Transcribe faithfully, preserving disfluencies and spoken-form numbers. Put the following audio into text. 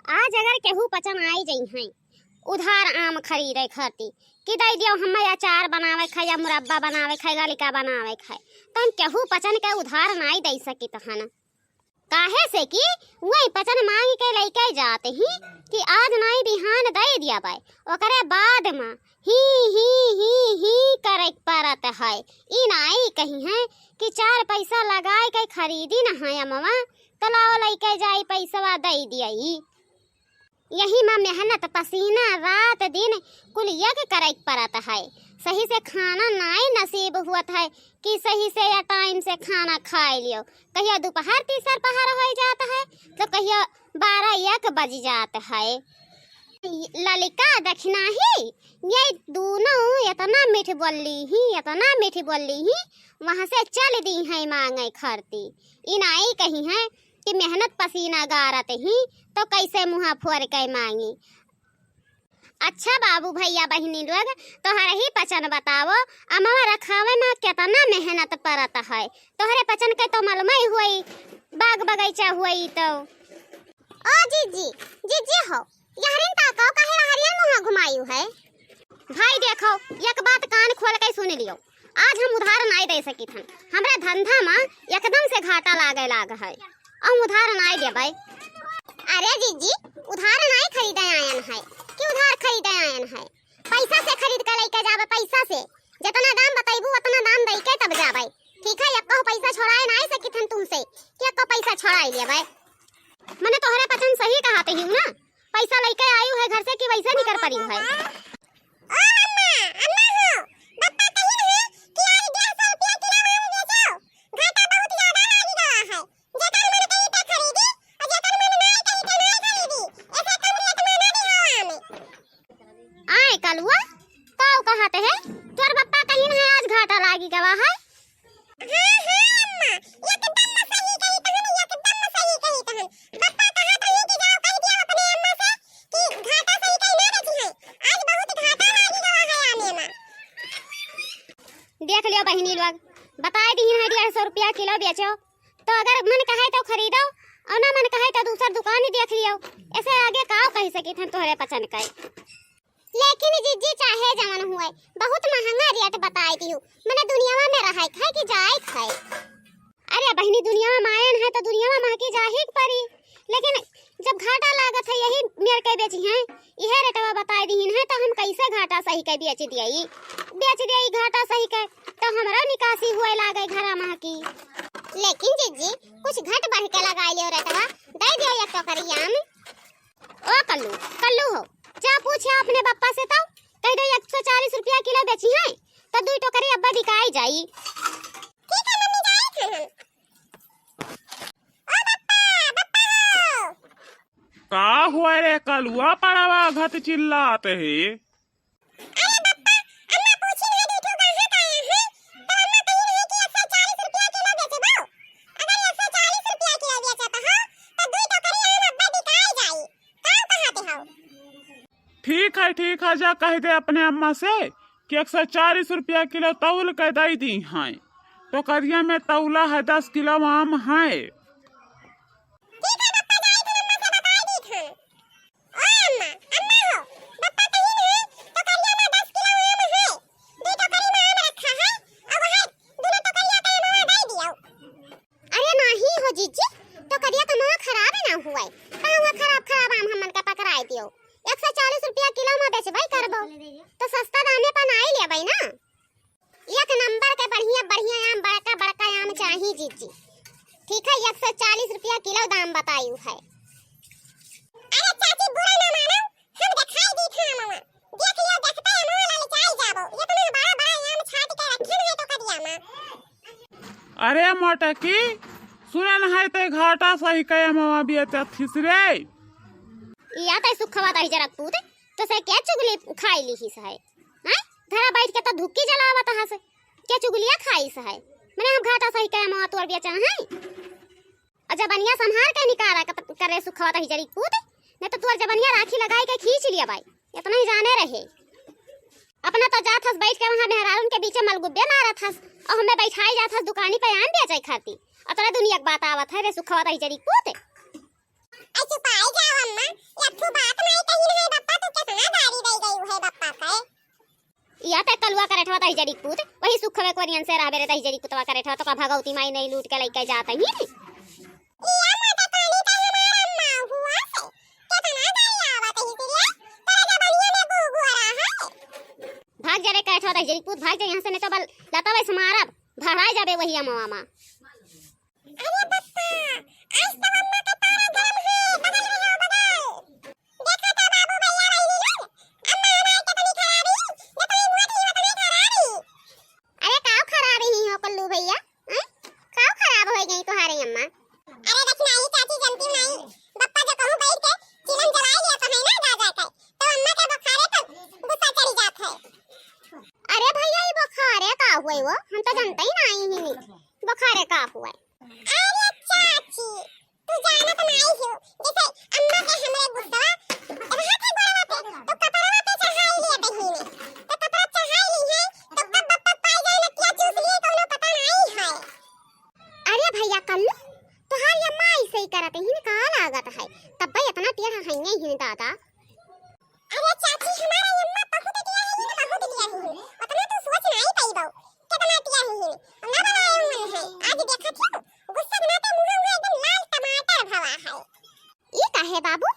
आज अगर केहू पचन आई जइहैं उधार आम खरीदे खातिर कि दइ दियो, हम्मे अचार बनावे खाए या मुरब्बा बनावे खाए, गलिका बनावे खाए, तो हम केहू पचन के उधार नाई दइ सकित हन। काहे से कि वही पचन मांग के लइके जात ही कि आज नाई बिहान दइ दिया बाय, ओकरे बाद मा ही, ही, ही, ही करे के परत है। ई नाई कहिहैं कि चार पैसा लगाए के खरीदी न है अमवा, तो लाओ लइके जाई पैसवा दइ दियई। यही मा मेहनत पसीना रात दिन कुल एक करे के परत है। सही से खाना नाई नसीब हुअत है कि सही से या टाइम से खाना खाए लियो। कहियो दोपहर तीसर पहर होइ जात है, तो कहियो बारह एक बज जात है। ललिका दखिनाही, ये दूनों एतना मीठ बोली ही, एतना मीठ बोली ही, वहाँ से चल दिहैं मांगे खरती। ई नाई कहिहैं कि मेहनत पसीना गारत ही, तो कैसे मुँह फोर के मांगी। अच्छा बाबू, भइया, बहिनी लोग, तोहरे ही पचन बताओ, अमवा रखावे मा केतना मेहनत परत है। तोहरे पचन के तो मालूम ही होई, बाग बगीचा होई तो। ओ जीजी, जीजी हो, यहरिन ताको, काहे रहरिया मुँह घुमायु है? भाई देखो, एक बात कान खोल के सुन लियो, आज हम उधार नाई दे सकित हन। हमरा धंधा मा एकदम से घाटा लागे लाग है, हम उधार नाई देबै। अरे जीजी, उधार नाई खरीदे आयन है कि उधार खरीदे आयन है? पैसा से खरीद के लइके जाबे, पैसा से। जितना दाम बतैबू उतना दाम दइ के तब जाबे, ठीक है? एको पैसा छोड़ाए नाई सकित हन तुमसे कि एको पैसा छोड़ाए लेबै। मने तोहरे पचन सही कहत ही ना, पैसा लइके आयु है घर से कि वैसे निकर पड़ी है। ओ अम्मा, अम्मा हो, बप्पा कहिन है कि आज डेढ़ सौ रुपया किलो आम बेचो, घाटा बहुत ज्यादा लागी गवा है। जेकर मन कही ते खरीदी, और जेकर मन नाई कही ते नाई खरीदी। ऐसे कम रेट में ना दिहो आम। आए कलुआ, काऊ कहत है? तोर बप्पा कहिन है आज घाटा लागी गवा है। हाँ, हाँ अम्मा, एकदम सही कही तहन, एकदम सही कही तहन। बप्पा कहत है कि जाओ कह दियो अपने अम्मा से कि घाटा सही कही ना बेची है। आज बहुत घाटा लागी गवा है आमे मा। देख लियो बहिनी लोग, बताए दिहिन है डेढ़ सौ रुपया किलो बेचो, तो अगर मन कहे तो खरीदो और ना मन कहे तो दूसर दुकान ही देख लियो। ऐसे आगे काव कह सकित हन तोहरे पचन के। लेकिन जीजी चाहे जवन हुए, बहुत महंगा रेट बताए दिहु। मने दुनियावा में रहे खाए कि जाए खाए। अरे बहिनी, दुनियावा में आयन है तो दुनियावा महकी जाही के परी। लेकिन जब घाटा लागत है यही मेर के बेची हैं, इहे रेटवा बताए दिहिन है तो हम कैसे घाटा सही के बेच दियई? बेच दियई घाटा सही के तो हमरा निकासी हुए लागे घरा महकी। लेकिन जीजी कुछ घट बढ़ के लगाए लियो रेटवा, दे दियो एक टोकरी आम। ओ कल्लू, कल्लू हो, जा पूछे अपने बप्पा से तो, कह दे एक सौ चालीस रुपया किलो बेची हैं, तो दुई टोकरी अब्बा बिकाई जाई। ठीक है मम्मी, जाए थे हम। ओ बप्पा, बप्पा हो। का हुआ रे कलुआ, पड़वा घत चिल्लात है? अरे बप्पा, अम्मा पूछी रहे, दू ठो गाहक आया है, तो अम्मा कही रहे कि एक सौ चालीस रुपया किलो बेचबो। अगर एक सौ चालीस रुपया किलो बेचत हो, तो दुई टोकरी आम अब्बे बिकाई जाई। का कहते हो? ठीक है, ठीक है, जा कह दे अपने अम्मा से कि एक सौ चालीस रुपया किलो तौल के दे दी हैं। टोकरिया में तौला है, दस किलो आम है। ठीक है बप्पा, जाई फिर अम्मा से बताई दी था। ओ अम्मा, अम्मा हो, बप्पा कहिन है, टोकरिया में दस किलो आम है, दू टोकरी में आम रखा है, अब है, दोनों टोकरिया के अम्मा दे दियो। अरे नाही हो जीजी, टोकरिया के अम्मा खराब ना हुए, का हुआ खराब, खराब आम हमन का पकड़ाए दियो, एक सौ चालीस रुपया किलो में बेचबे करबो, तो सस्ता दामे पर नाई लेबै ना। एक नंबर के बढ़िया बढ़िया आम, बड़का बड़का आम चाही जीजी। ठीक है, एक सौ चालीस रुपया किलो दाम बतायु है। अरे चाची, बुरा ना मानो, हम दिखाई दी था अमवा। देख लियो, देखते अमवा ललचाई जाबो। इतना बड़ा बड़ा आम छाट के रखन है टोकरिया में। अरे मोटकी, सुनन है ते घाटा सही के अमवा बेचत थिस रे। या ते सुखवा दही जरा पूत, तो से क्या चुगली खाई ली ही सहे? हैं? घरा बैठ के तो धुक्की जलावत हस। के चुगलिया खाइस है? मने हम घाटा सही के अमवा तोर बेचन है? और जबनिया संभार के निकारा क-, करे सुखवा तही जरी पूत, नहीं तो तोर जबनिया राखी लगाई के खींच लिया बाई। इतना ही जाने रहे। अपना तो जात हस बैठ के वहाँ मेहरारून के बीचे मलगुब्बे मारत हस, और हमें बैठाई जात हस दुकानी पे आम बेचे खाती। और तोरा दुनिया के बात आवत है रे सुखवा तही जरी पूत। ऐ चुपाई जाओ अम्मा, तही जड़ी पूत, वही सुखवे कोरियन से रहबे रे, तही जड़ी पुतवा करे ठो, तो का भगवती माई नहीं लूट के लइके जात ही। इया माता काली, तै हमार अम्मा हुआ से केतना गरियावत ही रे, तोरे जबनिया में गुगुअरा है। भाग जा रे, कैठो दहिजरी पूत, भाग जा यहाँ से, नहीं तो बल लतवे से मारब, भराए जाबे वही अमवा मा। अरे बप्पा, आज तो अम्मा के पारा गरम है, बगल में हो बगल। देखा था बाबू भैया बहिनी लोग, अम्मा हमार केतनी खराबी, जेतनी मोटी ओतनी खराबी। अरे काव खराबी ही हो कल्लू भैया, हैं? काव खराब होइ गई तोहारे अम्मा? अरे दक्षिणाई चाची जनती नाई, बप्पा जो कहूँ बैठ के चिलम जलाए लिया तो है ना गाजा के, तो अम्मा के बुखारे तो गुस्सा चढ़ी जात है। अरे भैया, ये बुखारे का हुए वो? हम तो जनते ही नाई ही नहीं, बुखारे का हुए? अरे चाची, तू जानत नाई हो, जैसे अम्मा के हमरे गुस्सा रहा थे गोड़वा पे, तो कपड़वा पे चढ़ाई लिया दही में, तो कपड़ा चढ़ाई ली है, तो कब बप्पा पाई जाए नकिया चूस लिए, कौनो पता नाई है। अरे भैया कल्लू, तोहार ये अम्मा ऐसे ही करत ही का लागत है, तब भाई इतना टेढ़ा है नहीं दादा। अरे चाची, हमारे अम्मा बहुत टेढ़ी ही, बहुत टेढ़ी ही, उतना तू सोच नहीं पाईबो, कितना टेढ़ी ही, ना बनाए हुए है। आज देखत हो, गुस्सा बनाते मुँह हुए एकदम लाल टमाटर भवा है। ई काहे बाबू,